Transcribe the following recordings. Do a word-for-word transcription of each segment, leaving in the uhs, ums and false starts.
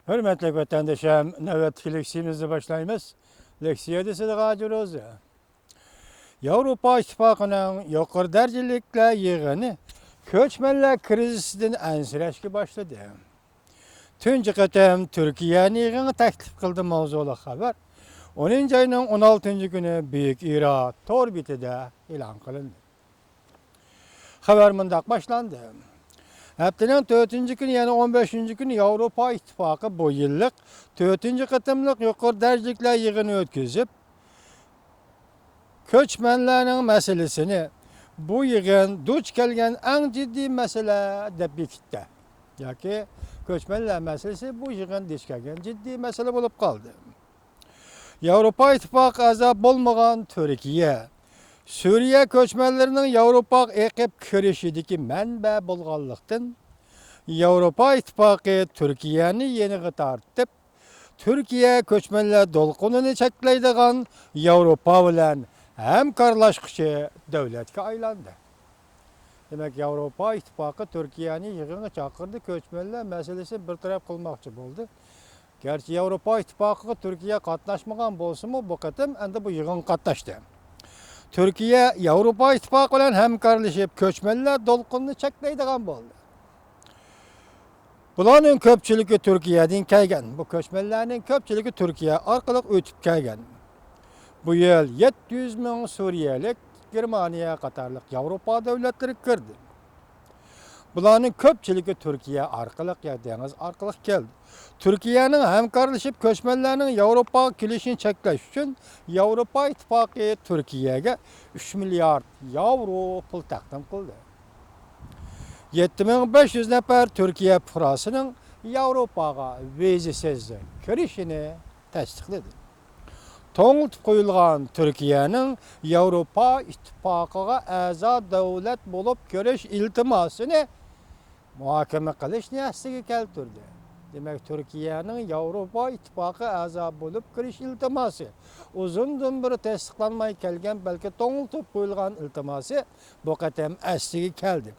ھۆرمەتلىك ۋەتەندىشىم، نۆۋەتتىكى لېكسىيىمىزنى باشلايمىز. لېكسىيەدە سىدىق ھاجى روزى. ياۋروپا ئىتتىپاقىنىڭ يۇقىرى دەرىجىلىكلەر يىغىنى كۆچمەنلەر كىرىزىسىدىن ئەنسىرەشكە باشلىدى. تۇنجى قېتىم تۈركىيەنى يىغىنغا تەكلىپ قىلدى ماۋزۇلۇق خەۋەر ئونىنچى ئاينىڭ ئون ئالتىنچى كۈنى بۈيۈك ئىرا تور بېتىدە ئېلان قىلىندى. خەۋەر مۇنداق باشلاندى. ھەپتىنىڭ تۆتىنچى كۈنى، يەنى ئون بەشىنچى كۈنى ياۋروپا ئىتتىپاقى بۇ يىللىق تۆتىنچى قېتىملىق يۇقىرى دەرىجىلىكلەر يىغىنى ئۆتكۈزۈپ، كۆچمەنلەرنىڭ مەسىلىسىنى بۇ يىغىن دۇچ كەلگەن ئەڭ جىددىي مەسىلە دەپ بېكىتتى. ياكى كۆچمەنلەر مەسىلىسى بۇ يىغىن دۇچ كەلگەن جىددىي مەسىلە بولۇپ قالدى. ياۋروپا ئىتتىپاقى ئەزا بولمىغان تۈركىيە، سۈرىيە كۆچمەنلىرىنىڭ ياۋروپاغا ئېقىپ كىرىشىدىكى مەنبە بولغانلىقتىن، ياۋروپا ئىتتىپاقى تۈركىيەنى يېنىغا تارتىپ، تۈركىيە كۆچمەنلەر دولقۇنىنى چەكلەيدىغان ياۋروپا بىلەن ھەمكارلاشقۇچى دۆلەتكە ئايلاندى. دېمەك، ياۋروپا ئىتتىپاقى تۈركىيەنى يىغىنغا چاقىردى، كۆچمەنلەر مەسىلىسىنى بىر تەرەپ قىلماقچى بولدى. گەرچە ياۋروپا ئىتتىپاقىغا تۈركىيە قاتناشمىغان بولسىمۇ، بۇ قېتىم ئەمدى بۇ يىغىنغا قاتناشتى. تۈركىيە ياۋروپا ئىتتىپاقى بىلەن ھەمكارلىشىپ، كۆچمەنلەر دولقۇنىنى چەكلەيدىغان بولدى. بۇلارنىڭ كۆپچىلىكى تۈركىيەدىن كەلگەن. بۇ كۆچمەنلەرنىڭ كۆپچىلىكى تۈركىيە ئارقىلىق ئۆتۈپ كەلگەن. بۇ يىل يەتتە يۈز مىڭ سۈرىيەلىك گېرمانىيە قاتارلىق ياۋروپا دۆلەتلىرىگە كىردى. بۇلارنىڭ كۆپچىلىكى تۈركىيە ئارقىلىق يا دېڭىز ئارقىلىق كەلدى. تۈركىيەنىڭ ھەمكارلىشىپ كۆچمەنلەرنىڭ ياۋروپاغا كېلىشىنى چەكلەش ئۈچۈن ياۋروپا ئىتتىپاقى تۈركىيەگە ئۈچ مىليارد ياۋرو پۇل تەقدىم قىلدى. يەتتە مىڭ بەش يۈز نەپەر تۈركىيە پۇقراسىنىڭ ياۋروپاغا ۋىزىسىز كىرىشىنى تەستىقلىدى. توڭلىتىپ قويۇلغان تۈركىيەنىڭ ياۋروپا ئىتتىپاقىغا ئەزا دۆلەت بولۇپ كىرىش ئىلتىماسىنى مۇھاكىمە قىلىشنى ئەسلىگە كەلتۈردى. دېمەك، تۈركىيەنىڭ ياۋروپا ئىتتىپاقىغا ئەزا بولۇپ كىرىش ئىلتىماسى، ئۇزۇندىن بېرى تەستىقلانماي كەلگەن، بەلكى توڭلىتىپ قويۇلغان ئىلتىماسى بۇ قېتىم ئەسلىگە كەلدى.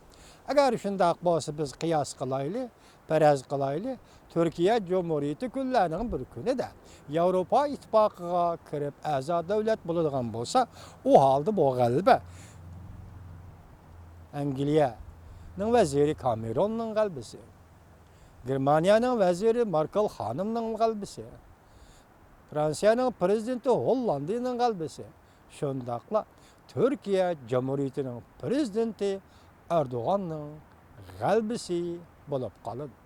ئەگەر شۇنداق بولسا، بىز قىياس قىلايلى، پەرەز قىلايلى، تۈركىيە جۇمھۇرىيىتى كۈنلەرنىڭ بىر كۈنىدە ياۋروپا ئىتتىپاقىغا كىرىپ ئەزا دۆلەت بولىدىغان بولسا، ئۇ ھالدا بۇ غەلىبە ئەنگلىيەنىڭ ۋەزىرى كامېروننىڭ غەلىبىسى، گېرمانىيەنىڭ ۋەزىرى ماركېل خانىمنىڭ غەلىبىسى، فرانسىيەنىڭ پىرېزىدېنتى ھوللاندىنىڭ غەلىبىسى، شۇنداقلا تۈركىيە جۇمھۇرىيىتىنىڭ پىرېزىدېنتى ئەردوغاننىڭ غەلىبىسى بولۇپ قالىدۇ.